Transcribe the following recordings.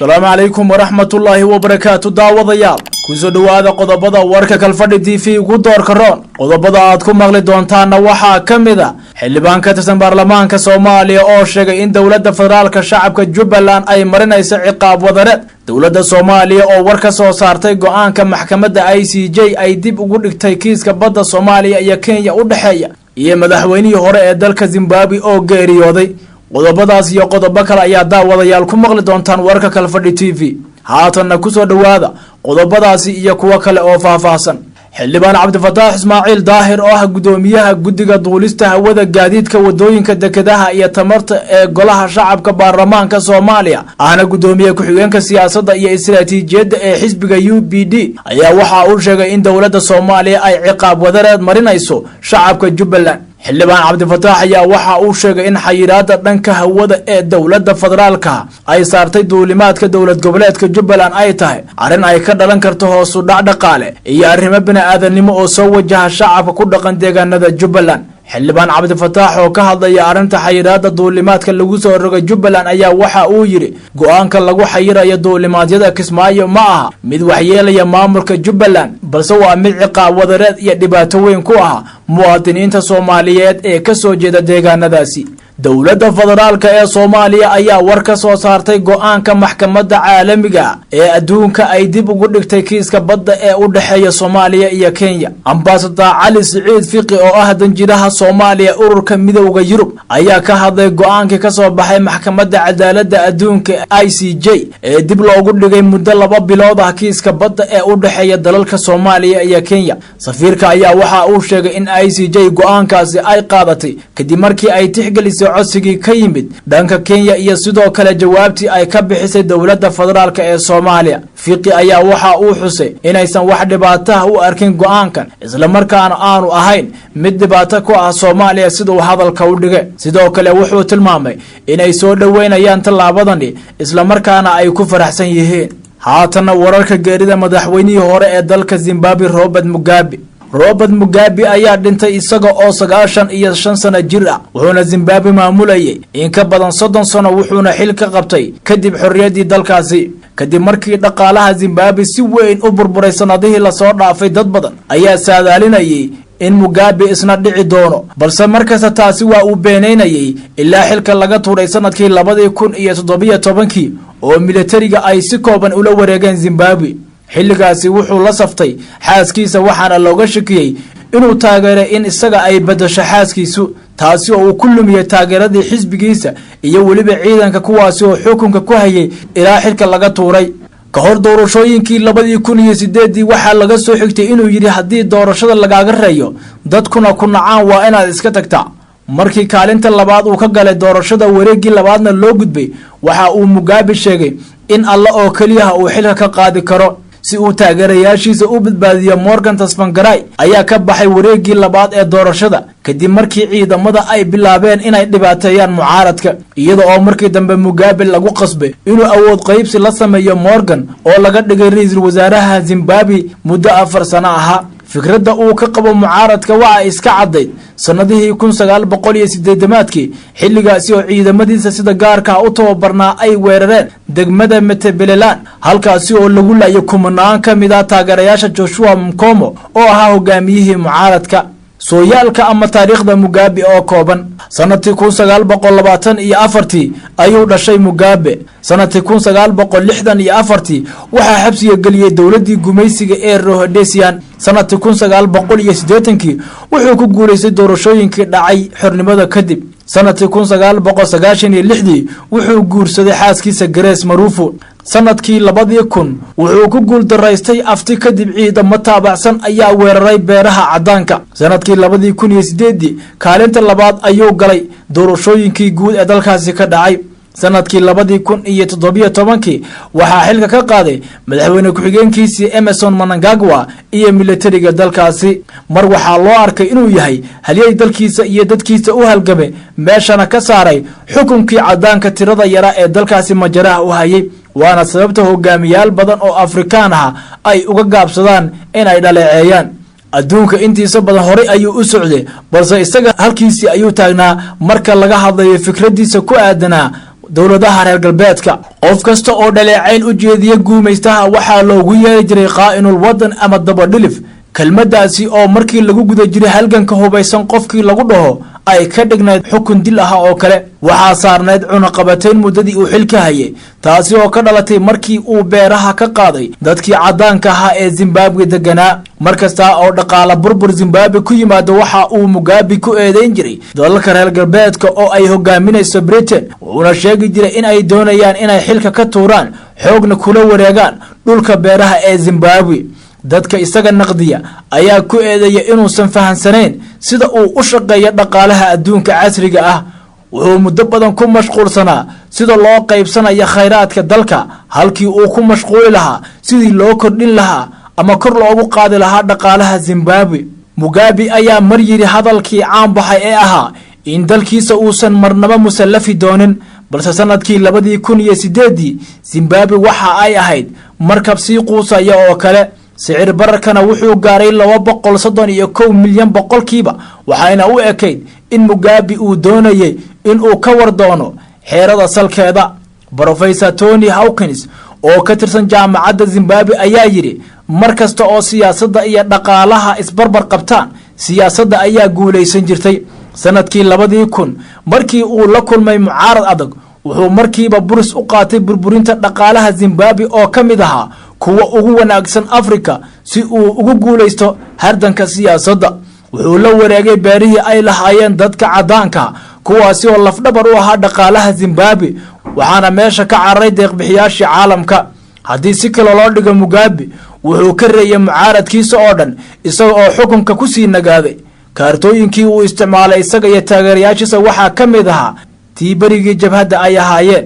Asalaamu calaykum waraxmatullaahi wabarakaatu. Daawadayaal, kusoo dhowaada qodobada warka Kalfadhi TV ugu doorka roon. Qodobada aad ku maqli doontaana waxaa ka mid a xildhibaan ka tirsan baarlamaanka Soomaaliya oo sheegay in dowladda federaalka shacabka Jubbaland ay marinayso ciqaab wadareed, dowladda Soomaaliya oo war ka soo saartay go-aanka maxkamadda ICJ ay dib ugu dhigtay kiiska badda Soomaaliya iyo Kenya u dhexeeya, iyo madaxweynihii hore ee dalka Zimbabwe oo geeriyooday. Qodobadaas iyo qodobo kale ayaa daawadayaal ku maqli doontaan warka Kalfadhi TV. Haatanna kusoo dhowaada qodobadaasi iyo kuwo kale oo faahfaahsan. Xildhibaan Cabdifataax Ismaaciil Daahir oo ah guddoomiyaha guddiga duulista hawada, gaadiidka wadooyinka, dekedaha iyo tamarta ee golaha shacabka baarlamaanka Soomaaliya, ahna guddoomiye ku-xigeenka siyaasadda iyo istaraatiijiyadda ee xisbiga UPD, ayaa waxa uu sheegay in dowladda Soomaaliya ay ciqaab wadareed marinayso shacabka Jubbaland. Xildhibaan Cabdifataax ayaa waxa uu sheegay in xayiraada dhanka hawada ee dowladda federaalka ay saartay duulimaadka dowlad goboleedka Jubbaland ay tahay arrin ay ka dhalan karto hoosu dhac dhaqaale iyo arrimo bini-aadannimo oo soo wajaha shacabka ku dhaqan deegaanada Jubbaland. Xildhibaan Cabdifataax oo ka hadlaya arrinta xayiraada duulimaadka lagu soo rogay Jubbaland ayaa waxa uu yidhi: "Go-aanka lagu xayirayo duulimaadyada Kismaayo ma aha mid waxyeelaya maamulka Jubbaland, balse waa mid ciqaab wadareed iyo dhibaato weyn ku ah muwaadiniinta Soomaaliyeed ee ka soo jeeda deegaanadaasi." Dowladda federaalka ee Soomaaliya ayaa war ka soo saartay go-aanka maxkamadda caalamiga ee adduunka ay dib ugu dhigtay kiiska badda ee u dhexeeya Soomaaliya iyo Kenya. Ambasador Cali Siciid Fiqi oo ah danjiraha Soomaaliya ururka Midowda Yurub ayaa ka hadlay go-aankii kasoo baxay Maxkamadda Cadaaladda Adduunka ICJ ee dib loogu dhigay muddo 2 bilood ah kiiska badda ee u dhexeeya dalalka Soomaaliya iyo Kenya. Safiirka ayaa waxa uu sheegay in ICJ go-aankaasi ay qaadatay kadib markii ay tixgelisay codsigii ka yimid dhanka Kenya iyo sidoo kale jawaabtii ay ka bixisay dowladda federaalka ee Soomaaliya. Fiqi ayaa waxa uu xusay inaysan wax dhibaataha u arkin go-aankan, islamarkaana aanu ahayn mid dhibaato ku ah Soomaaliya, siduu hadalka u dhigay. Sidoo kale wuxuu tilmaamay inay soo dhoweynayaan tallaabadani, islamarkaana ay ku faraxsan yihiin. Haatanna wararka geerida madaxweynihii hore ee dalka Zimbabwe, Robert Mugabe. Robert Mugabe ayaa dhintay isaga oo 95 sano jir ah, wuxuuna Zimbabwe maamulayay in ka badan 30 sano, wuxuuna xil ka qabtay kadib xorriyaddii dalkaasi. Kadib markii dhaqaalaha Zimbabwe si weyn u burburay sannadihii lasoo dhaafay, dad badan ayaa saadaalinayay in Mugabe isna dhici doono, balse markasta taasi waa uu beenaynayay ilaa xilka laga tuuray sanadkii 2017-kii oo militariga ay si kooban ula wareegeen Zimbabwe. Xilligaasi wuxuu la saftay xaaskiisa, waxaana looga shakiyey inuu taageeray in isaga ay bedasho xaaskiisu, taasi oo uu ku lumiyey taageeradii xisbigiisa iyo weliba ciidanka, kuwaasi oo xukunka ku hayay ilaa xilka laga tuuray. Ka hor doorashooyinkii 2008-dii waxaa laga soo xigtay inuu yidhi: "Haddii doorashada lagaaga reeyo, dadkuna ku nacaan, waa inaad iska tagtaa." Markii kaalinta labaad uu ka galay doorashada, wareeggii labaadna loo gudbay, waxa uu Mugabe sheegay in Alla oo keliyaha uu xilka ka qaadi karo. Si uu taageerayaashiisa u badbaadiyo, Morgan Tsvangirai ayaa ka baxay wareeggii labaad ee doorashada kadib markii ciidamada ay bilaabeen inay dhibaateeyaan mucaaradka, iyada oo markii dambe Mugabe lagu qasbay inuu awood qaybsi la sameeyo Morgan oo laga dhigay ra-iisul wasaaraha Zimbabwe muddo 4 sano ahaa. Fikradda uu ka qabo mucaaradka waxa iska caddayd sannadihii 1980-aadkii, xilligaasi oo ciidamadiisa sida gaarka u tababarnaa ay weerareen degmada Matebeleland, halkaasi oo lagu laayay kumanaan ka mid ah taageerayaasha Joshua Nkomo oo ahaa hogaamiyihii mucaaradka. Sooyaalka ama taariikhda Mugabe oo kooban: sanadkii 1924-tii ayuu dhashay Mugabe. Sanadkii 1964-tii waxaa xabsiga geliyey dowladdii gumaysiga ee Rhodesian. Sanadkii 1980-kii wuxuu ku guulaystay doorashooyinkii dhacay xornimada kadib. Sanadkii 1996-dii wuxuu guursaday xaaskiisa Grace Marufu. Sanadkii 2000 wuxuu ku guuldaraystay afti, kadib ciidamo taabacsan ayaa weeraray beeraha caddaanka. Sanadkii 2008-dii kaalinta labaad ayuu galay doorashooyinkii guud ee dalkaasi ka dhacay. Sanadkii 2017-kii waxaa xilka ka qaaday madaxweyne ku-xigeenkiisii Emmerson Mnangagwa iyo militariga dalkaasi. Mar waxaa loo arkay inuu yahay halyey dalkiisa iyo dadkiisa u halgamay, meeshana ka saaray xukunkii caddaanka tirada yara ee dalkaasi majaraha u hayay, waana sababta hogaamiyaal badan oo Afrikaan ah ay uga gaabsadaan inay dhaleeceeyaan. Adduunka intiisa badan horay ayuu u socday, balse isaga halkiisii ayuu taagnaa marka laga hadlayo fikraddiisa ku aadanaa Dowladaha reer galbeedka, qof kasta oo dhaleecayn u jeediya guumaystaha waxaa loogu yeeri jiray qaa'inul waddan ama dabadhilif. Kelmaddaasi oo markii lagu guda jiray halganka hubaysan qofkii lagu dhaho ay ka dhignayd xukun dil ah oo kale. Waxaa saarnayd cunaqabatayn muddadii uu xilka hayay, taasi oo ka dhalatay markii uu beeraha ka qaaday dadkii caddaanka ahaa ee Zimbabwe deganaa. Mar kasta oo dhaqaala burbur Zimbabwe ku yimaado, waxa uu Mugabe ku eedeyn jiray dalalka reer galbeedka oo ay hogaaminayso Britain, wuxuuna sheegi jiray in ay doonayaan inay xilka ka tuuraan, xoogna kula wareegaan dhulka beeraha ee Zimbabwe. Dadka isaga naqdiya ayaa ku eedeeya inuusan fahansanayn sida uu u shaqeeyo dhaqaalaha adduunka casriga ah. Wuxuu muddo badan ku mashquulsanaa sida loo qaybsanayo khayraadka dalka, halkii uu ku mashquuli lahaa sidii loo kordhin lahaa ama kor loogu qaadi lahaa dhaqaalaha Zimbabwe. Mugabe ayaa mar yidhi hadalkii caan baxay ee ahaa in dalkiisa uusan marnaba musallafi doonin. Balse sanadkii 2008-dii Zimbabwe waxa ay ahayd markab sii quusaya oo kale. Sicir bararkana wuxuu gaaray 231 milyan%, waxayna u ekayd in Mugabe uu doonayay in uu ka war doono xeerada salkeeda. Professor Tony Hawkins oo ka tirsan Jaamacadda Zimbabwe ayaa yidhi: "Mar kasta oo siyaasadda iyo dhaqaalaha isbarbar qabtaan, siyaasadda ayaa guulaysan jirtay." Sanadkii 2000 markii uu la kulmay mucaarad adag, wuxuu markiiba buris u qaatay burburinta dhaqaalaha Zimbabwe oo ka mid ahaa kuwa ugu wanaagsan Africa, si uu ugu guulaysto hardanka siyaasadda. Wuxuu la wareegay beerihii ay lahaayeen dadka caddaanka, kuwaasi oo lafdhabar u ahaa dhaqaalaha Zimbabwe, waxaana meesha ka cararay deeqbixiyaashii caalamka. Haddii si kale loo dhigo, Mugabe wuxuu ka reeyay mucaaradkiisa oo dhan, isaga oo xukunka kusii nagaaday. Kaartooyinkii uu isticmaalay isaga iyo taageerayaashiisa waxaa ka mid ahaa tii berigii jabhadda ay ahaayeen.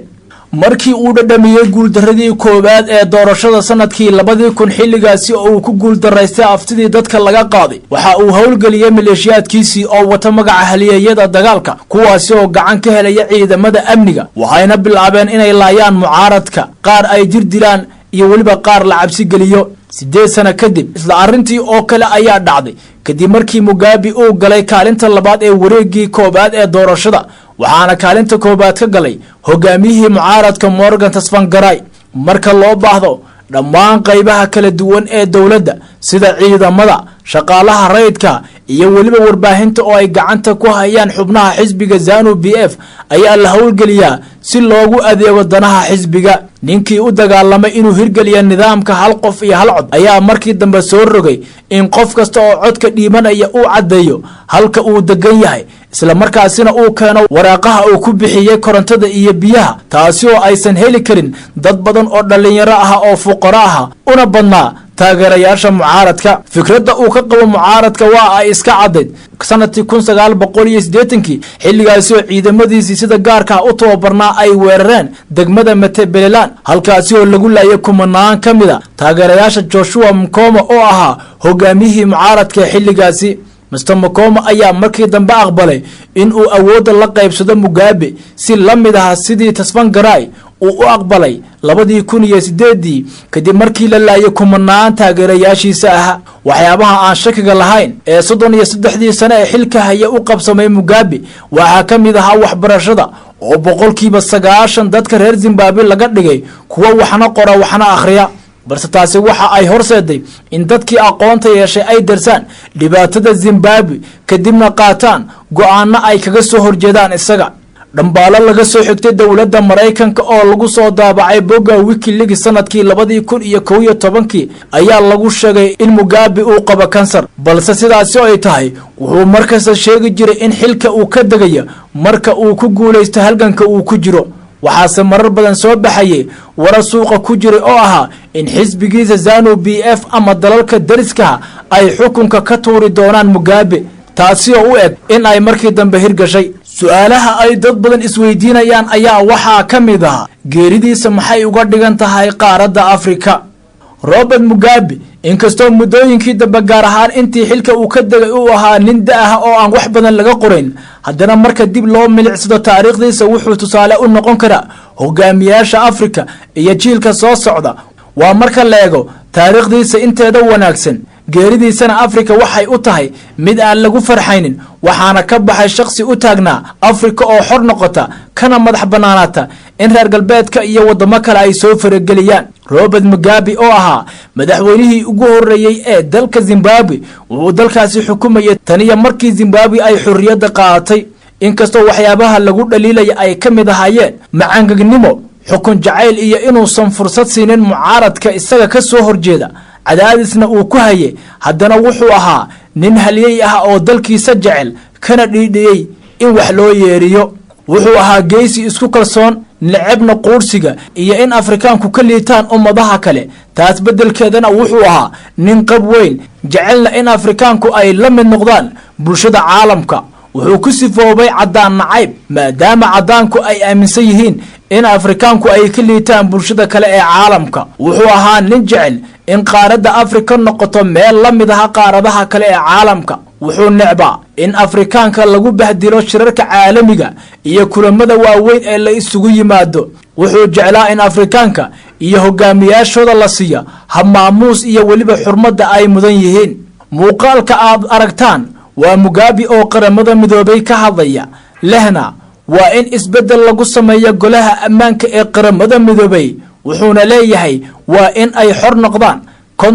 Markii uu dhadhamiyey guuldaradii koowaad ee doorashada sanadkii 2000, xilligaasi oo uu ku guuldaraystay aftidii dadka laga qaaday, waxa uu howlgeliyey maleeshiyaadkiisii oo wata magaca halyeeyada dagaalka, kuwaasi oo gacan ka helaya ciidamada amniga. Waxayna bilaabeen inay laayaan mucaaradka, qaar ay jir dilaan iyo weliba qaar la cabsi geliyo. 8 sano kadib isla arrintii oo kale ayaa dhacday, kadib markii Mugabe uu galay kaalinta labaad ee wareegii koowaad ee doorashada, waxaana kaalinta koowaad ka galay hogaamiyihii mucaaradka Morgan Tsvangirai. Marka loo baahdo, dhammaan qaybaha kala duwan ee dowladda, sida ciidamada, shaqaalaha rayidka iyo weliba warbaahinta oo ay gacanta ku hayaan xubnaha xisbiga ZANU PF, ayaa la howlgeliyaa si loogu adeego danaha xisbiga. Ninkii u dagaalamay inuu hirgeliya nidaamka hal qof iyo hal cod ayaa markii dambe soo rogay in qof kasta oo codka dhiibanaya uu caddeeyo halka uu degan yahay, isla markaasina uu keeno waraaqaha uu ku bixiyey korontada iyo biyaha, taasi oo aysan heli karin dad badan oo dhallinyaro ah oo fuqaro ah, una badnaa taageerayaasha mucaaradka. Fikradda uu ka qabo mucaaradka waa ay iska caddayd sanadkii 1980-kii, xilligaasi oo ciidamadiisii sida gaarka u tababarnaa ay weerareen degmada Matebeleland, halkaasi oo lagu laayay kumanaan ka mid a taageerayaasha Joshua Nkomo oo ahaa hogaamiyihii mucaaradka ee xilligaasi. Mister Nkomo ayaa markii dambe aqbalay in uu awoodda la qaybsado Mugabe, si la mid aha sidii Tsvangirai uu u aqbalay 2008-dii, kadib markii la laayay kumanaan taageerayaashiisa ah. Waxyaabaha aan shakiga lahayn ee 33-dii sane ee xilka haya u qabsamay Mugabe waxaa ka mid ahaa waxbarashada, oo 90% dadka reer Zimbabwe laga dhigay kuwa waxna qora waxna akhriya. Balse taasi waxa ay horseeday in dadkii aqoonta yeeshay ay darsaan dhibaatada Zimbabwe, kadibna qaataan go-aano ay kaga soo horjeedaan isaga. Dhambaalo laga soo xigtay dowladda Maraykanka oo lagu soo daabacay bogga WikiLeaks sanadkii 2011-kii ayaa lagu sheegay in Mugabe uu qabo kansar. Balse sidaasi ay tahay, wuxuu markasta sheegi jiray in xilka uu ka degayo marka uu ku guulaysto halganka uu ku jiro. Waxaase marar badan soo baxayay warar suuqa ku jiray oo ahaa in xisbigiisa ZANU PF ama dalalka dariskaha ay xukunka ka tuuri doonaan Mugabe, taasi oo u eg in ay markii dambe hirgashay. Su-aalaha ay dad badan isweydiinayaan ayaa waxaa ka mid ah: geeridiisa maxay uga dhigan tahay qaaradda Afrika? Robert Mugabe, inkastoo muddooyinkii dambe, gaar ahaan intii xilka uu ka degay, uu ahaa nin da ah oo aan wax badan laga qorayn, haddana marka dib loo milicsado taariikhdiisa, wuxuu tusaale u noqon karaa hogaamiyaasha Afrika iyo jiilka soo socda. Waa marka la eego taariikhdiisa inteeda wanaagsan. Geeridiisana Afrika waxay u tahay mid aan lagu farxaynin, waxaana ka baxay shakhsi u taagnaa Afrika oo xor noqota kana madax bannaanaata in reer galbeedka iyo waddamo kale ay soo farageliyaan. Robert Mugabe oo ahaa madaxweynihii ugu horreeyey ee dalka Zimbabwe, wuxuu dalkaasi xukumayay taniyo markii Zimbabwe ay xorriyadda qaadatay. Inkastoo waxyaabaha lagu dhaliilaya ay ka mid ahaayeen macangagnimo, xukun jacayl iyo inuusan fursad siinin mucaaradka isaga ka soo horjeeda, cadaadisna uu ku hayay, haddana wuxuu ahaa nin halyey ah oo dalkiisa jecel kana dhiidhiyey in wax loo yeeriyo. Wuxuu ahaa geesi isku kalsoon, necebna quursiga iyo in Afrikaanku ka liitaan ummadaha kale. Taas beddelkeedana wuxuu ahaa nin qab weyn, jecelna in Afrikaanku ay la mid noqdaan bulshada caalamka. Wuxuu ku sifoobay caddaan nacayb, maadaama caddaanku ay aaminsan yihiin in Afrikaanku ay ka liitaan bulshada kale ee caalamka. Wuxuu ahaa nin jecel in qaaradda Afrika noqoto meel la mid aha qaaradaha kale ee caalamka. Wuxuu necbaa in Afrikaanka lagu bahdilo shirarka caalamiga iyo kulamada waaweyn ee la isugu yimaado. Wuxuu jeclaa in Afrikaanka iyo hogaamiyaashooda la siiyo habmaamuus iyo weliba xurmadda ay mudan yihiin. Muuqaalka aad aragtaan waa Mugabe oo Qaramada Midoobay ka hadlaya, lehna waa in isbeddel lagu sameeyo Golaha Ammaanka ee Qaramada Midoobay. Wuxuuna leeyahay waa in ay xor noqdaan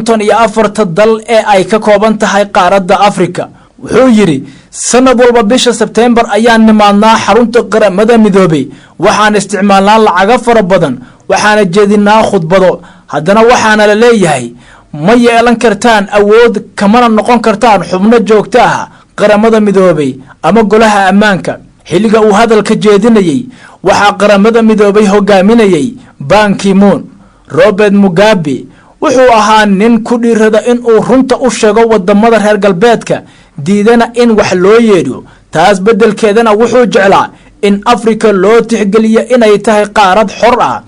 54-ta dal ee ay ka kooban tahay qaaradda Afrika. Wuxuu yidhi: "Sanad walba bisha Sebteembar ayaan nimaadnaa xarunta Qaramada Midoobay. Waxaan isticmaalnaa lacago fara badan, waxaana jeedinaa khudbado. Haddana waxaana la leeyahay ma yeelan kartaan awood, kamana noqon kartaan xubno joogto ah Qaramada Midoobay ama Golaha Ammaanka." Xilliga uu hadalka jeedinayey waxaa Qaramada Midoobay hogaaminayay Ban Ki-moon. Robert Mugabe wuxuu ahaa nin ku dhiirada in uu runta u sheego wadamada reer galbeedka, diidana in wax loo yeedhiyo. Taas beddelkeedana wuxuu jeclaa in Afrika loo tixgeliyo inay tahay qaarad xor ah,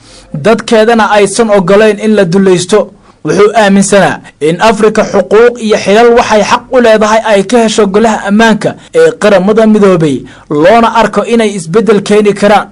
dadkeedana aysan ogolayn in la dulaysto. Wuxuu aaminsanaa in Afrika xuquuq iyo xilal waxay xaq u leedahay ay ka hesho Golaha Ammaanka ee Qaramada Midoobay, loona arko inay isbeddel keeni karaan.